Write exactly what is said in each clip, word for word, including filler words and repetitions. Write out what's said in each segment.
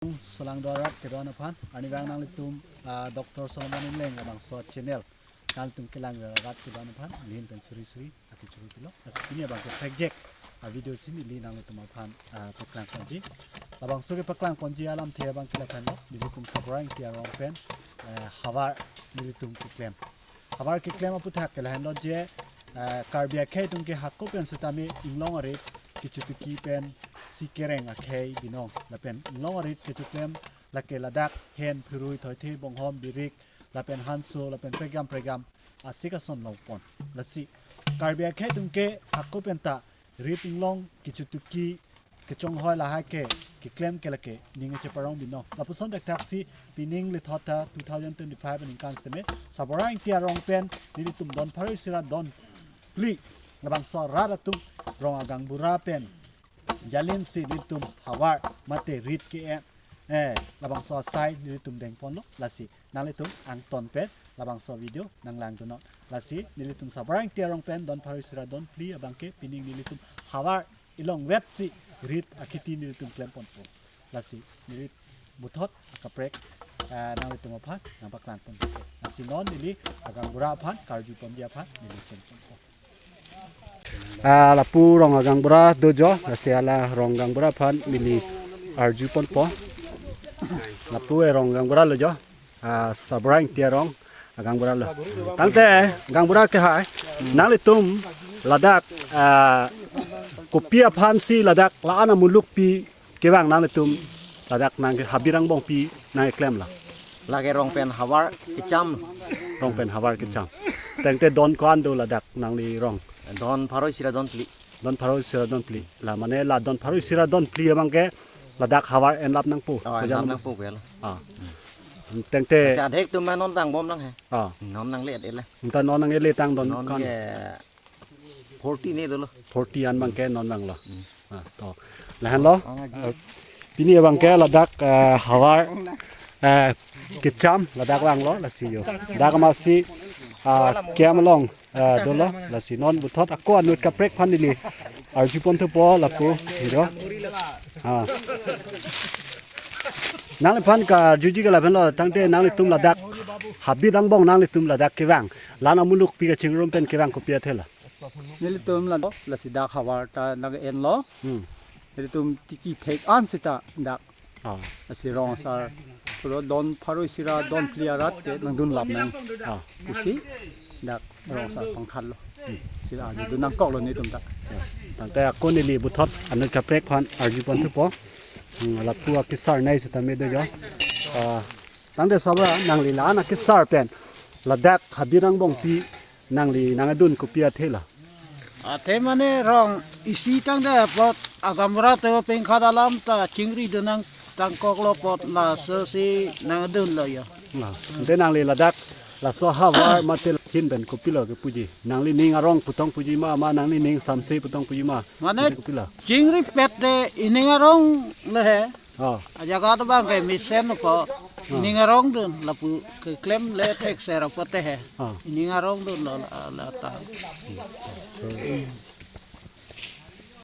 Solangdo arat kedo-an aphan, arnivang nanglitum, ah, Doctor Solomon Engleng labangso channel nanglitum kelang rat kedo-an aphan, nelihin pen suri suri akichuru pilo. Lasi pini abangke project a video si neli nanglitum aphan, ah, paklang ponji. Labangso kepaklang ponji alamthe abangke lahenlo, nelitum Saborah Ingti arong pen, eh, havar nelitum keklem. Havar keklem aputhak ke lahenlo je, eh, Karbi akhei atum ke hako pen setame inglong arit kechotiki pensi kereng akhei binong. Lapen inglong arit kechoklem lake ladak hen, phirui, thoithe, bonghom, birik, lapen hanso, lapen pregam pregam asik ason longpon. Lasi Karbi akhei atum ke hako penta rit inglong kechotiki kechonghoi lahai ke keklem ke lake ning cheparong binong. Lapuson thakthak si pining lethot ta two thousand twenty-five aningkan setame Saborah Ingti arong pen nelitum don pharo isi ra don phli labangso arat atum rong agaonbura pen jalinsi nelitum havar mate rit ke-en, eh, labangso asai nelitum dengponlo. Lasi nanglitum angton pen labangso video nanglangdunnon. Lasi nelitum Saborah Ingti arong pen don pharo isi ra don phli abangke pining nelitum havar ilongvetsi rit akheti nelitum klemponpo. Lasi neli puthot akaprek, ah, nanglitum aphan nangpaklang pon. Lasi non neli agaonbura aphan karju ponji aphan neli klemponpo. Ah, lapu rong agaonbura do jo, lasi hala rong agaonbura aphan neli arju ponpo. Lapu e rong agaonbura lo jo, ah, Saborah Ingti arong agaonbura lo. Tangte agaonbura ke hai, nanglitum ladak, ah, kopi aphansi ladak la-an amuluk pi kevang nanglitum ladak nangke habit angbong pi nangklemlo? Lake rong pen havar kecham. Rong pen havar kecham. Tangte don ko-an do ladak nangli rong? Don pharo isi ra don phli. Don pharo isi ra don phli. La mane la don pharo isi ra don phli abangke ladak havar enlap nangpo. Oh, ko jam enlap nangpo vel. Ah. Tangte si adhek atum non vangbom nang he. Ah. Non nangle-et-et le. Anta non nangle-et tang don non ko-an? Ke forty ne dolo. Forty an abangke non vanglo. Hmm. Ah, to. Lahenlo. Oh, ngaji. Eh, pini abangke ladak, eh, havar, eh, kecham ladak vanglo, lasi jo. Dak amatsi, ah, kiam along, eh, dolo, lasi non puthot ako anut kaprek aphan neli arju ponthupo lapu, jo. Ah. Nangliphan karjuji ke lahenlo, tangte nanglitum ladak habit angbong nanglitum ladak kevang, la-an amuluk pi kachingrum pen kevang kopi athe lo? Nelitum la, lasi dak havar ta nang-enlo. Hmm. Nelitum tiki thek an seta dak. Ah. Lasi rong asar pulo don pharo isi ra don phli arat ke nangdun lap nang. Ah. Pusi dak rong asar pangkhatlo. Hmm. Si la arjudun nangkoklo nelitum ta. Ah. Tangte ako neli puthot anut kaprek aphan arju ponthupo. Hmm, lapu akesar nei setame do jo. Ah, tangte Saborah nangli la-an akesar pen ladak habit angbong pi nangli nangdun kopi athe lo? Athe mane rong isi tangte apot agaonbura atum pen khat alam ta chingri dun nang tangkoklo apot laso si nangdunlo jo. Nah, ante nangli ladak laso havar mate hin pen kopilo kepuji? Nangli ning arong putong puji ma, ma nangli ning samse putong puji ma? Mane ante kopilo? Chingri pet te ining arong le he. Oh. Ajaga to abangke mesen ko. Oh. Ining arong dun lapu keklem le thekser apot te he. Oh. Ining arong dunlo la, la ta.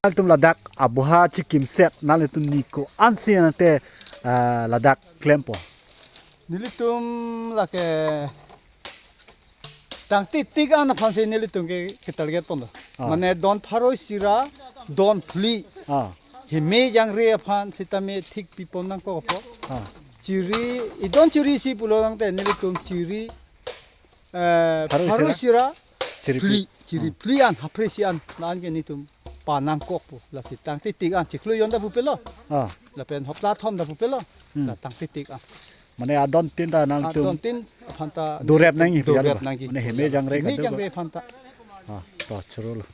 Nanglitum ladak abuha chikimset nanglitum ni ko-ansi ante, ah, ladak klempo? Nelitum lake tangtitik an aphansi nelitum ke, ke target ponlo. Ah. Mane don pharo isi ra don phli. Ah. Heme jangre aphan sitame thik pipon nangkokpo. Ah. Chiri, idon chiri isi pulo tangte nelitum chiri, eh, pharo isi ra? Pharo isi ra chiri phli. Phli, chiri, hmm, phli an, haphre isi an, la-an ke nelitum pa nangkokpo, lasi tangtitik an chiklo jon ta pupelo. Ah. Lapen hopla thom ta pupelo. Hmm. La tangtitik an. Mane adon tin ta nangtum. Adon tin aphan ta dorep nangji, dorep nangji. Mane heme jangre, heme kado jangre aphan ta. Ah, to chorolo.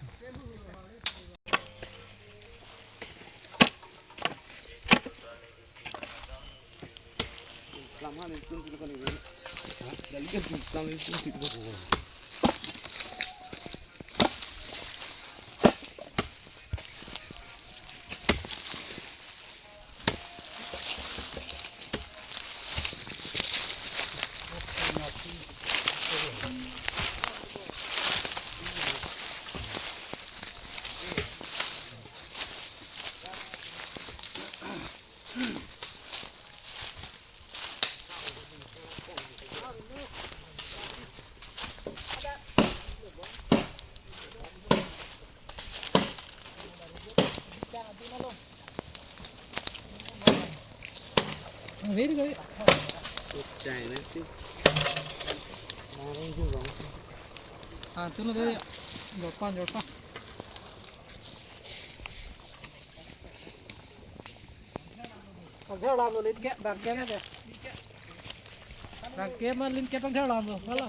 Very good. China si. Ah, tu na dei. Jorpan, jorpan. Pangthar lam lo, lit ke, bang ke na ke. Bang ke ma lit ke pangthar lam lo. Hala.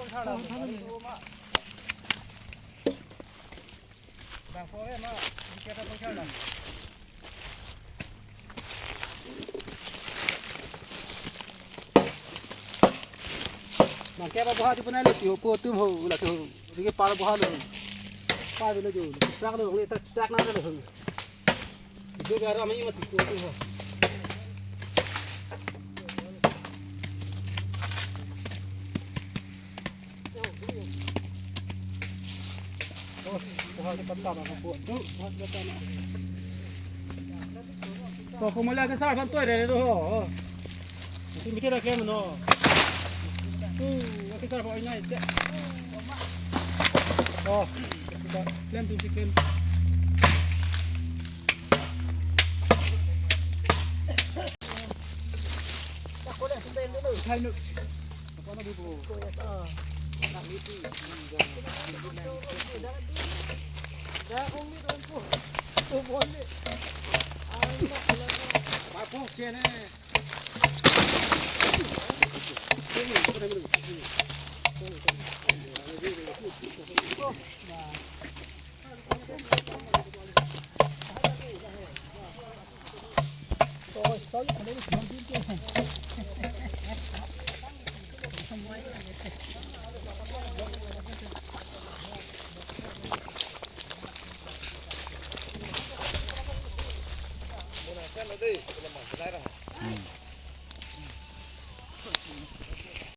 Bang ko ma, lit ke pangthar lam. Bang ke ba boha di punai lo, tio ko tum ho, la tio, di ke par boha lo. Par lo jo, truck lo, le truck na lo. Itu biar ramai mati ko tum ho. To, ko mala ke sar phan toi re do ho. Isi mite ra klem no. Tu, ke sar phan nai te. Oh, klem tu si klem.